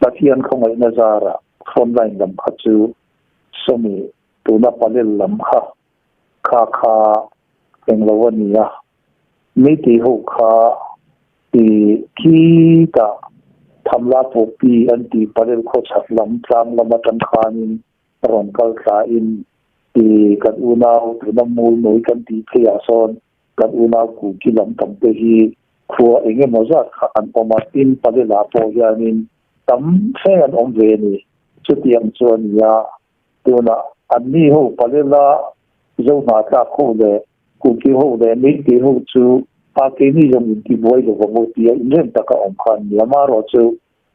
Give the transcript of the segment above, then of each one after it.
Pathian khawngaihna zarah frontline lam kha chu sawmi tuna palel lam kha kha kha englo a ni a, Meitei ho kha i khitah Thamla Pawhpi an tih palel khawchhak lam tlang lam atang khanin rawn kal thlain i kan unau tuna Mulnawi kan tih pheiah sawn kan unau Kuki lam tam te hi khua eng emaw zat kha an awm a, tin Palela pawh hianin tam fe an awm ve a ni. Chutiang chu a ni a, tunah anni ho Palela Zohnahthlak ho leh Kuki ho leh Meitei ho chu a keini zawng intibuai lo vang u tia inrem taka awm kha an ni a, amaherawh chu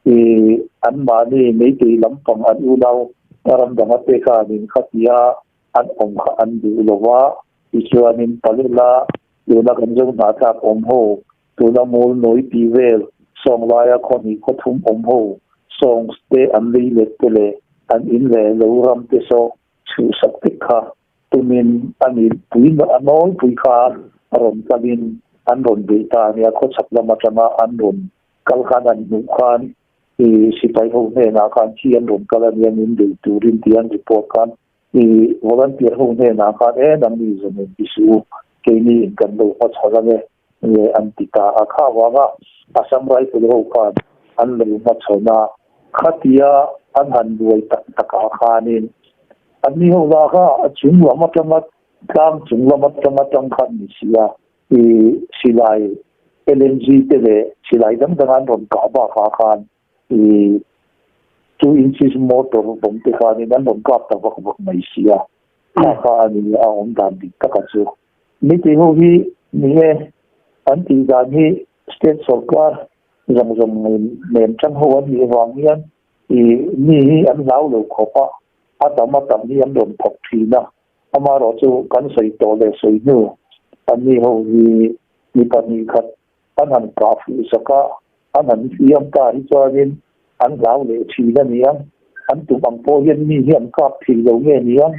I anmahni Meitei lampang an unau ram danga te khanin khatia an awm kha an duh lo va, tichuanin Palela tuna kan zo hnahthlak awm ho, tuna mul nawi tih vel sawng laia khaw hnih khaw thum awm ho, songs te an lei let te leh an in leh lo ram te saw chhuhsak vek kha tumin a ni pui a nawlpui kha rawn kalin an rawn beih ta a nia, khawchhak lam atanga an rawn Kal khan an hmuh khan i sipai ho hnenah khan thi an rawn kal a nia min beih turin tih an report khan i volunteer ho hnenah khan e nangni zawm in ti suh u keini in kan lo hmachhawn ang e nge an ti ta a kha vanga Assam Rifle ho khan an lo hmachhawn a khatia an han buai tak takah khanin anni ho lah kha a chung lam atanga tlang chung lam atanga tang khan ni si a. I silai LNG te leh silai dang dang an rawn kah bakah khan i 2 inches motor bawm te khanin an rawn kap ta vak vak mai si a, kha kha a ni a awm dan dik taka chu. Meitei ho hi ni e, an tih dan hi state sorkar zawng zawng nen tang ho an nih avang hian i mi hi an hlau lo khawp a, a tam a tam hi an rawn thawk thin a. Amaherawh chu kan sawi tawh leh sawi hnu anni ho hi mi pahnih khat an han kah fuh sak a, an han hliam ta hi chuanin an hlau leh thin a ni ang. An tum ang pawh hian mi hi an kap thei lo nge ni ang?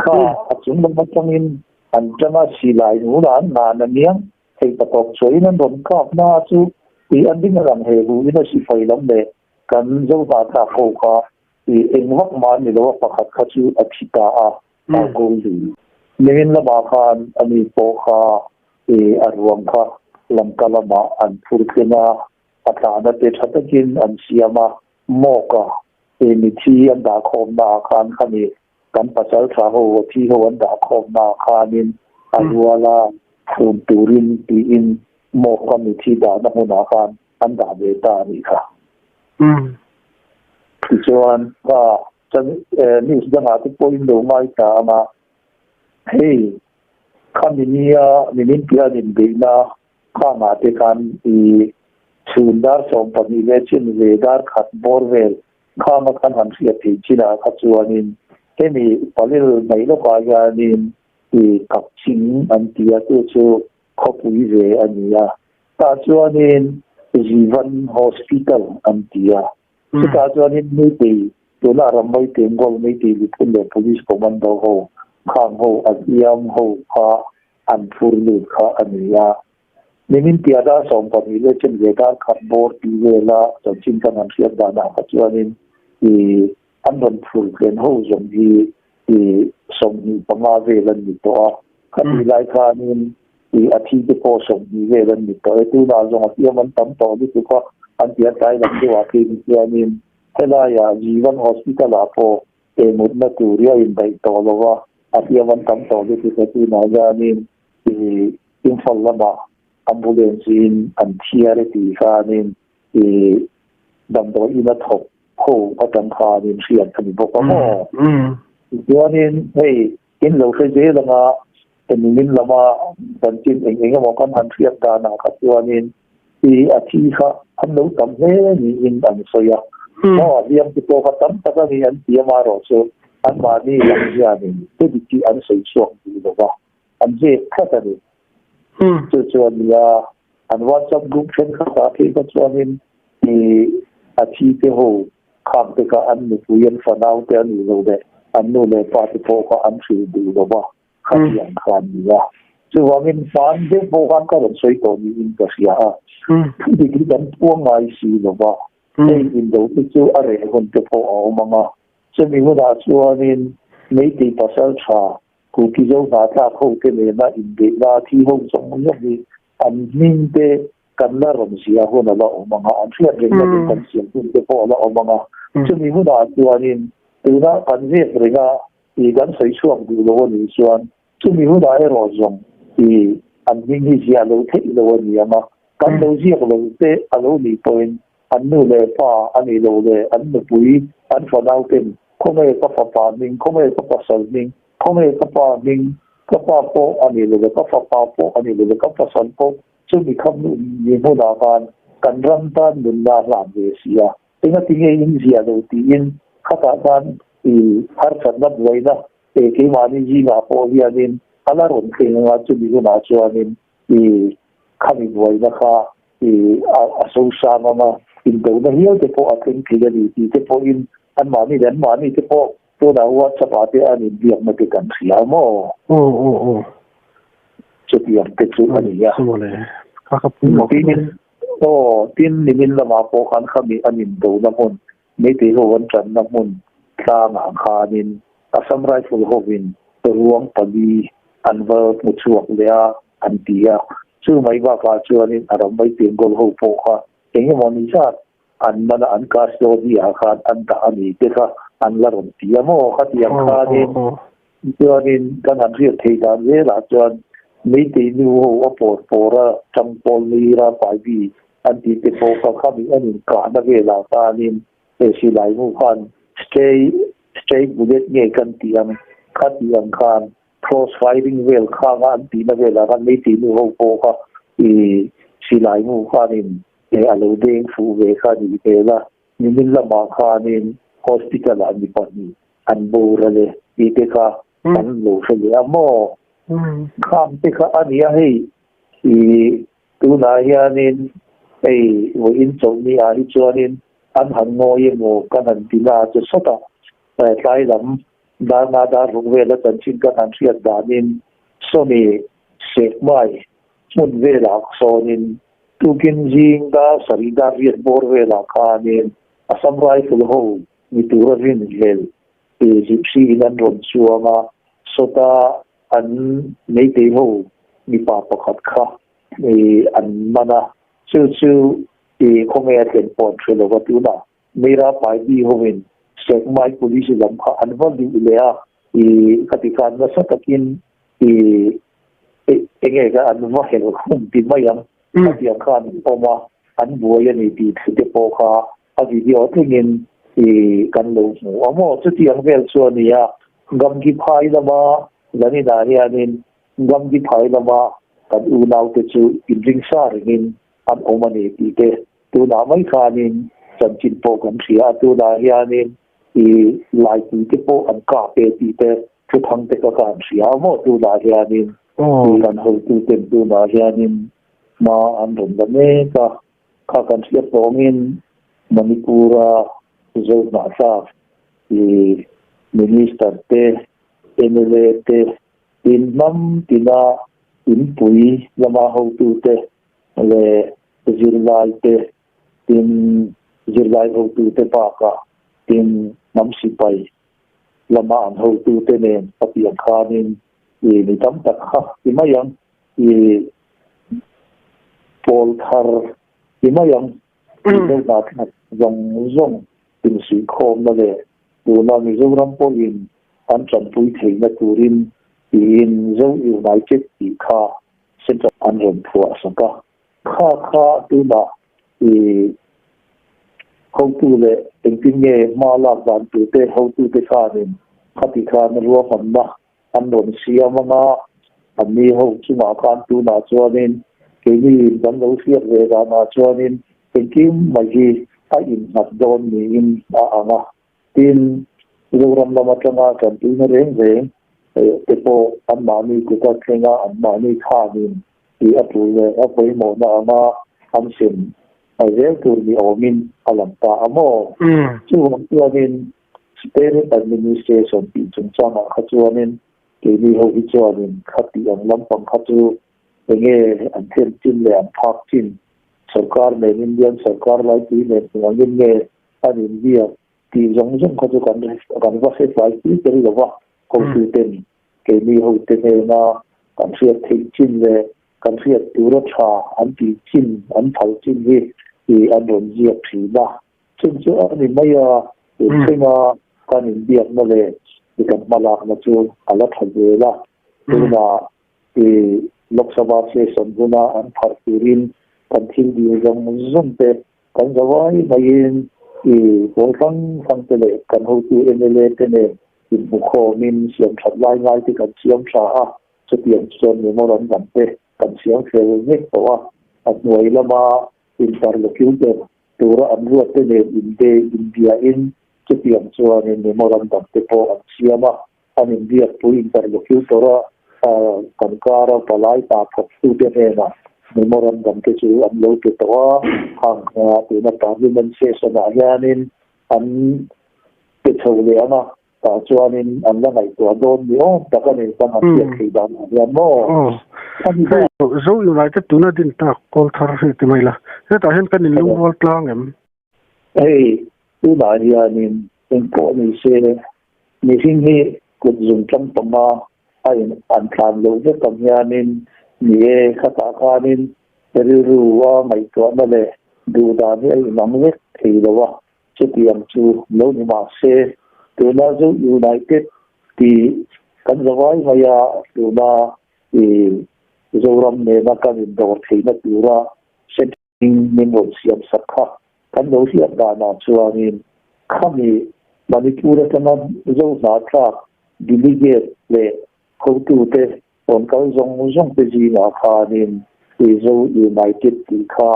Kha a chung lam atangin an tanga silai nula an ngan a niang. Thei patawp chuahin an rawn kap na chu tih an ring a lang he luhin a sifai lam leh kan Zohnahthlak ho kha I eng vak mah ni lo a pakhat kha chu a thi ta a, a ko lui. Nimin lamah khan ani pawh kha i a ruang kha Lanka lamah an phur tling a, a tlahna te tha takin an siam a, Mawka i mithi an dah khawmna ah khan khani kan pasal tha ho a thi ho an dah khawmna ah khanin a ruala phum turin tiin Mawka mithi dahna hmunah khan an dah ve ta a nih kha. Tichuan, ka news dangah te pawhin lo ngai ta ang a, hei khami nia nimin piah an inbeihna khangah te khan i chhun dar 12 leh chin ve dar khat bawr vel khanga khan han hriat thei chinah kha chuanin hemi palil mai lawkah hianin i kakching an ti a, chu chu khawpui ve a ni a. Tah chuanin Jivan Hospital an ti a, chutah chuanin Meitei, tuna Rambai Tengol Meitei Lipun leh Police Commando ho, khang ho a hliam ho kha an phur lut kha a ni a. Nimin piah dar 12 leh chen ve dar khat bawr tih vela chanchin kan han hriat danah kha chuanin i an rawn phur tlen ho zawng hi i 25 vel an ni tawh a, khatih lai khanin I a thi te pawh 20 vel an ni tawh e, tunah zawng a hliam an tam tawh lutuk a, an ti a tlai lam deuhah phei ni chuanin helaiah Jivan Hospital ah pawh mutna tur hi a indaih tawh lo va, a hliam an tam tawh lutuk a, tunah hianin i Imphal lamah ambulance in an thiar e tih khanin i damdawi ina thawk ho atang khanin hriat a ni bawk a maw. Tichuanin hei In lo hre zel anga nimin lama chanchin eng eng emaw kan han hriat danah kha chuanin i a thi kha an lo tam hle niin an sawi a. Maw a hliam te pawh kha tam tak a ni an ti amaherawh chu anmahni lam hianin thudik hi an sawi chhuak duh lo va, an zep tlat a ni. Chu chu a nia, an WhatsApp group thenkhatah phei kha chuanin i a thi te ho Khang te kha an nupui an fanau te an nih loh leh an nu leh pa te pawh kha an hrilh duh lo va, khatiang kha an ni a. Chuvangin hman deuh pawh khan ka rawn sawi tawh niin ka hria a, thu dik hi kan puang ngai si lo va, Hei indo te chu a reh hun te pawh a awm ang a, chumi hunah chuanin Meitei pasaltha Kuki-zo hnahthlak ho te nena inbeihna a thi ho zawng zawng hi an hming te kan la rawn zia hun a la awm ang a, an hriat reng lovin kan siam hun te pawh a la awm ang a, chumi hunah chuanin tuna kan zep reng a i kan sawi chhuak duh lo a nih chuan chumi hunah erawh zawng i an hming hi ziah lo theih lo a ni ang a, kan lo ziak lo te a lo nih pawhin an nu leh pa a nih loh leh an nupui an fanau ten khawnge ka fapa hming, khawnge ka pasal hming, khawnge ka pa hming, ka pa pawh a nih loh leh ka fapa pawh a nih loh leh ka pasal pawh chumi kha ni hmunah khan kan ram tan nunna a hlan ve si a, engati nge in ziah lo tiin khatah khan i harsatna buaina e keimahni zingah pawh hianin a la rawn thleng anga chumi hunah chuanin i khami buaina kha i a so sang anga indona hial te pawh a thleng thei a ni tih te pawhin anmahni leh anmahni te pawh Tunah WhatsApp ah te an inbiakna te kan hria maw? Aw aw aw. Chutiang te chu a ni a. Chawle kha ka pui mawh Tin aw tin nimin lamah pawh khan khami an indona hmun Meitei ho an tanna hmun tlangah khanin Assam Rifle hovin ruang pali an va hmu chhuak leh a an ti a. Chu mai bakah chuanin a ram Meitei-Bengal ho pawh kha eng emaw ni zat An mana an custody ah khan an dah a ni te kha an la rawn ti a maw? Khatiang khanin chuanin kan han hriat theih dan zelah chuan Meitei nu ho a pawr pawr a tangpawl Meira Paibi an tih te pawh kha khami an inkahna velah khanin he silai mu khan stray stray bullet nge kan tih ang khatih ang khan cross firing vel khanga an tihna velah khan Meitei nu ho pawh kha i silai mu khanin He a lo deng fuh ve kha a nih hmel a, nimin lamah khanin hospital ah mi pahnih an boral e tih te kha kan lo hre leh a maw? Kham te kha a nia hei i tunah hianin hei vawiin chawlhni ah hi chuanin an han ngawi emaw kan han ti na che sawt a, tlai lam dar nga dar ruk vel a chanchin kan han hriat danin sawmi Sekmai hmun velah sawnin Tukin zing dar sarih dar riat bawr velah khanin Assam Rifle ho ni tura rinhlelh gypsy in an rawn chuang a, sawta an Meitei ho mipa pakhat kha an man a, chu chu khawnge a thlen pawh an hre lo va, tunah Meira Paibi hovin Sekmai Police lam kha an va luh leh a, khati khan nasa takin Enge ka an va helh khum ti mai ang, khatiang khan an awm a, an buai a ni tih thu te pawh kha a video tlingin kan lo hmu a maw? Chutiang vel chu a ni a, Gamgi phai lama Zaninah hianin Gamgi phai lama kan unaute chu inringsa rengin an awm a ni tih te tunah mai khanin chanchin pawh kan hria a, tunah hianin laipui te pawh an kap e tih te Thuthang te ka kan hria a maw tunah hianin kan hotuten tunah hianin hma an rawn la mek a, kha kan hriat tawngin Manipur-a Zohnahthlak i Minister te, mla te, tin hnam tina inpui lama hotute leh zirlai te, tin zirlai hotute bakah tin hnam sipai lama an hotute nen a pian khanin i mi tam tak kha ti mai ang, i pawl thar ti mai ang, Mizo hnahthlak zawng zawng insuihkhawmna leh tuna Mizoram pawhin an tanpui theihna turin tiin Zo United tih kha Central an rawn phuah sak a. Kha kha tunah i hotu leh engtin nge hma lak dan tur te hotute khanin khati khan ruahmanna an rawn siam anga anni ho chungah khan tunah chuanin keini kan lo hriat ve danah chuanin engkim mai hi a innghat dawn niin a ang a. Tin, Zoram lam atanga tanpuina reng reng te pawh anmahni kuta thlenga anmahni khanin tih a tul leh a pawimawhna anga an sem zel tur ni awmin a lang ta a maw? Chuvang chuanin State Administration tih chungchangah kha chuanin keini ho hi chuanin kha tih ang lampang kha chu enge an thlen chin leh an phak chin? Sarkar nen Indian sarkar laipui nen engangin nge an inbiak tih zawng zawng kha chu kan kan va hre tlai pui tel lo va, hotuten keini hote hnena kan hriat theih chin leh kan hriat tura tha an tih chin an phal chin hi an rawn ziak thin a. Chung chu a ni mai a, tun thlenga kan inbiakna leh kan hmalakna chu a la tha zel a, tunah I Lok Sabha session huna an pharh turin kan thil dil zawng zawng te kan za vai maiin i pawl hrang hrang te leh kan hotu mla te nen inhmukhawmin siam that lai ngai te kan siam tha a, chutiang chuan memorandum te kan siam fel mek tawh a, a hnuai lama interlocutor tura an ruat te nen inbe inbiain chutiang chuanin memorandum te pawh an siam a. An inbiakpui interlocutor a kan kara palai ta thawktute hnenah memorandum te chu an lo pe tawh a, hang tuna parliament session ah hianin an pe chho leh ang a, tah chuanin an la ngaihtuah dawn ni awm tak a ni, kan han hriat theih dan ah hian maw? A ni ber. Zo United tuna din tak kawl thar hi ti mai la, hetah hian kan inlungrual tlang em? Hei, tunah hianin engpawh ni se, mihring hi kut zung tlang panga a in an tlan loh vek ang hianin ni e, khatah khanin rilru a ngaihtuahna leh duhdan hi a inang vek thei lo a, chutiang chu lo ni mah se, tuna Zo United tih kan za vai mai a, tuna i Zoram nena kan indawr theihna tura Min rawn siam sak kha kan lo hriat danah chuanin khami Manipur atanga Zo hnahthlak delegate leh hotute rawn kal zawng zawng te zingah khanin Zo United tih kha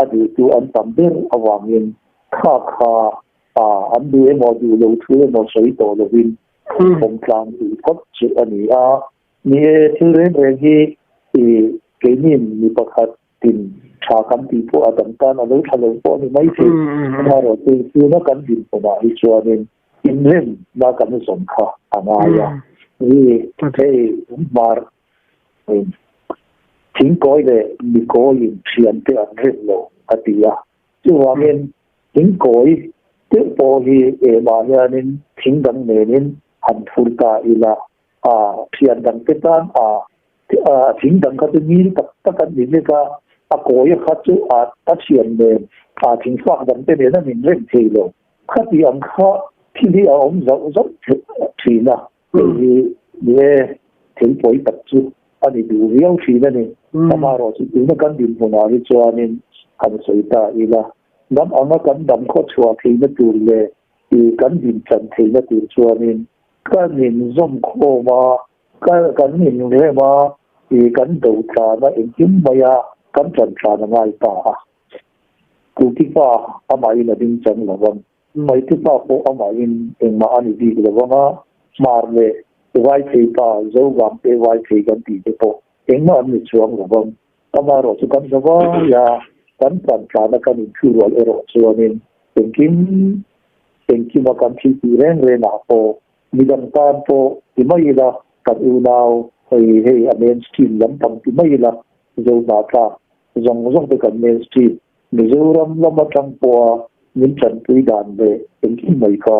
a duhtu an tam ber avangin kha kha an duh emaw duh lo thu emaw sawi tawh lovin an pawm tlang duh phawt chu a ni a. Ni e, thil reng reng hi keinin mi pakhat Tin, tha kan tih pawh a dang tan a lo tha lo pawh a ni mai thei. Amaherawhchu tuna kan dinhmunah hi chuanin inremna kan zawm kha a ngai a. Ni, hei hmar thingkawi leh mikawiin thiante an rem lo a ti a. Chuvangin thingkawi deuh pawh hi emah hianin thing dang nenin han phur ta ila a thian dangte tan a thing dang kha chu ngil tak tak an ni vek a, a kawia kha chu a a thian nen a thing fak dangte nen an inrem thei lo. Khati ang kha thil hi a awm zauh zauh thin a, hei hi ni e, thil pawi tak chu a ni duh viau thin a ni. Amaherawh chu tuna kan dinhmunah hi chuanin han sawi ta ila, hnam anga kan dam khawchhuah theihna tur leh kan dinchan theihna tur chuanin Kan inzawm khawm a, kan inrem a, i kan do tlan a, engkim maia kan ṭan tlan a ngai ta a. Kultipa amahin a ding chang lo vang, Maitipa pawh amahin engmah a ni bik lo vang a, Hmar leh Vaipheipa, Zovangte Vaiphei kan tih te pawh engmah an ni chuang lo vang. Amaherawh chu kan za vai a, kan ṭan tlan a kan inthurual erawh chuanin engkim Engkima kan thil tih reng rengah pawh midang tan pawh ti mai ila, kan unau hei hei a mainstream lampang ti mai ila, Zohnahthlak zawng zawng te kan mainstream Mizoram lam atang pawha min tanpui dan leh engkim mai kha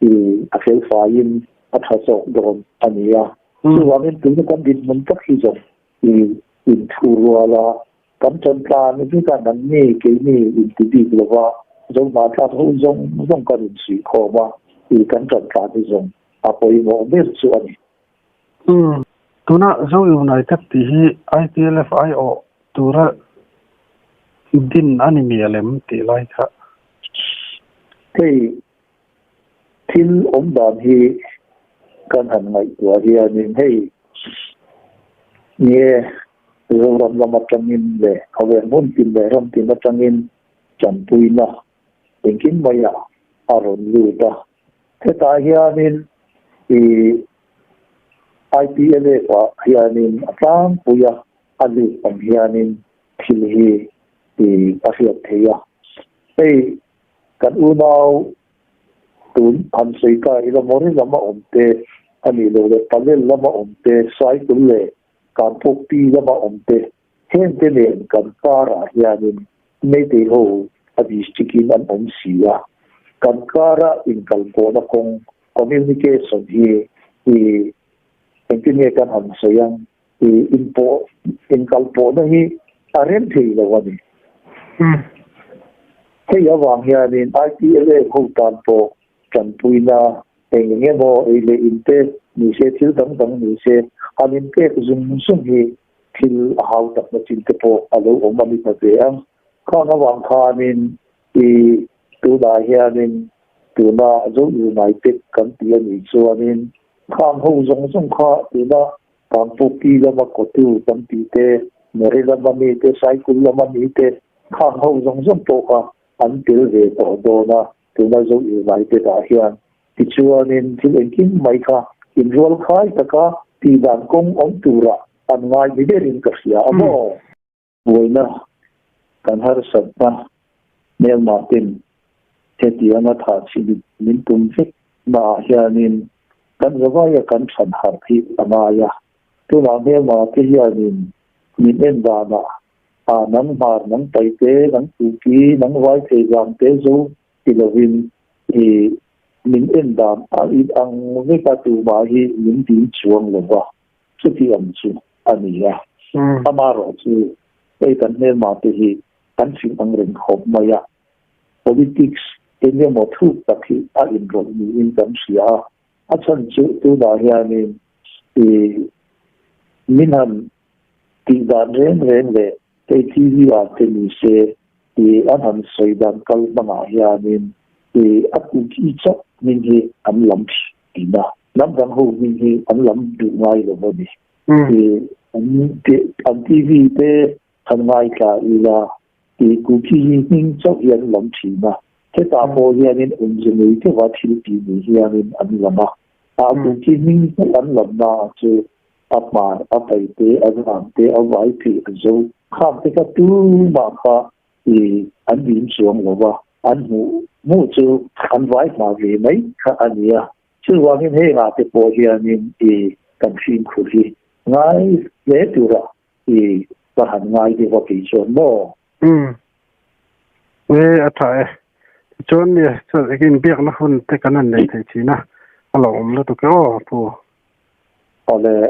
i a felfaiin a tha zawk dawn a ni a. Chuvangin tuna kan dinhmun tak hi zawng i inthurual a, Kan ṭan tlan vek a, nangni keini inti bik lova Zohnahthlak ho zawng zawng kan insuih khawm a, i kan ṭan tlan hi zawng a pawimawh ber chu a ni. Umm, tuna Zo United tih hi IPLF aiawh tura din a ni mial em tih lai kha. Hei thil awm dan hi kan han ngaihtuah hianin hei nge Zoram lam atangin leh khawvel hmun tin leh ram tin atangin tanpuina engkim maiah a rawn lut a. Hetah hianin i IPLF ah hianin a tlangpui a, a lut ang hianin thil hi i a hriat theih a. Hei Kan unau tun han sawi ta ila Mawri lama awm te a nih loh leh Palel lama awm te, Saikul leh Kanpukpi lama awm te hengte nen kan karah hianin Meitei ho a district in an awm si a, kan kara inkalpawhna kawng, communication, hi i engtin nge kan han sawi ang, i inpawh inkalpawhna hi a rem thei lo a ni. Hei avang hianin IPLA ho tan pawh tanpuina eng eng emaw ei leh in te ni se, thil dang dang ni se, han inpek zung zung hi thil a hau takna chin te pawh a lo awm a ni ta ve ang. Khang avang khanin i tunah hianin tuna Zo United kan tih a nih chuanin khang ho zawng zawng kha tuna Kangpawpi lama kotu kan tih te, Mawri lama mi te, Saikul lama mi te, khang ho zawng zawng pawh kha an tel ve tawh dawn a. Tuna Zo United ah hian tichuanin thil engkim mai kha inrual khai taka tih dan kawng awm turah an ngai ni berin ka hria a maw? Buaina kan harsatna hmelmah ten hetianga thah chhilh min tum vek naah hianin kan zavaia kan chhan harh hi a ngai a. Tunah hmelmah te hianin min en danah A nang hmar, nang paite, nang tupi, nang vai thei zang te zo ti lovin i min en dan a in ang vek a tumah hi min dil chuang lo va, chuti ang chu a ni a. Amaherawh chu hei kan hmelma te hi kan fing ang reng khawp mai a, politics eng emaw thuk tak hi a inrawlh niin kan hria a, a chhan chu tunah hianin i min han Tih dan reng reng leh hei TV ah te ni se tih an han sawi dan kal hmangah hianin ih a kuki chauh hming hi an lam thin a, hnam dang ho hming hi an lam duh ngai lo a ni. Ih an an TV te han ngaithla ila tih kuki hi hming chauh hi an lam thin a, hetah pawh hianin awmze nei deuha thil tih ni hianin an lam a, a kuki hming chauh an lamna chu A hmar, a paite, a zam te, a vai phei a zo. Khang te kha tumah kha i an dim chuang lo va, an hmuh hmuh chu an vai hma ve mai kha a ni a. Chuvangin hengah te pawh hianin i kan fimkhur hi ngai hle tura i ka han ngai deuh a kei chuan maw? Umm. E, a tha e. Tichuan nia, chuan engin biakna hun te kan han nei thei thin a, a lo awm lutuk e aw pu. Awle.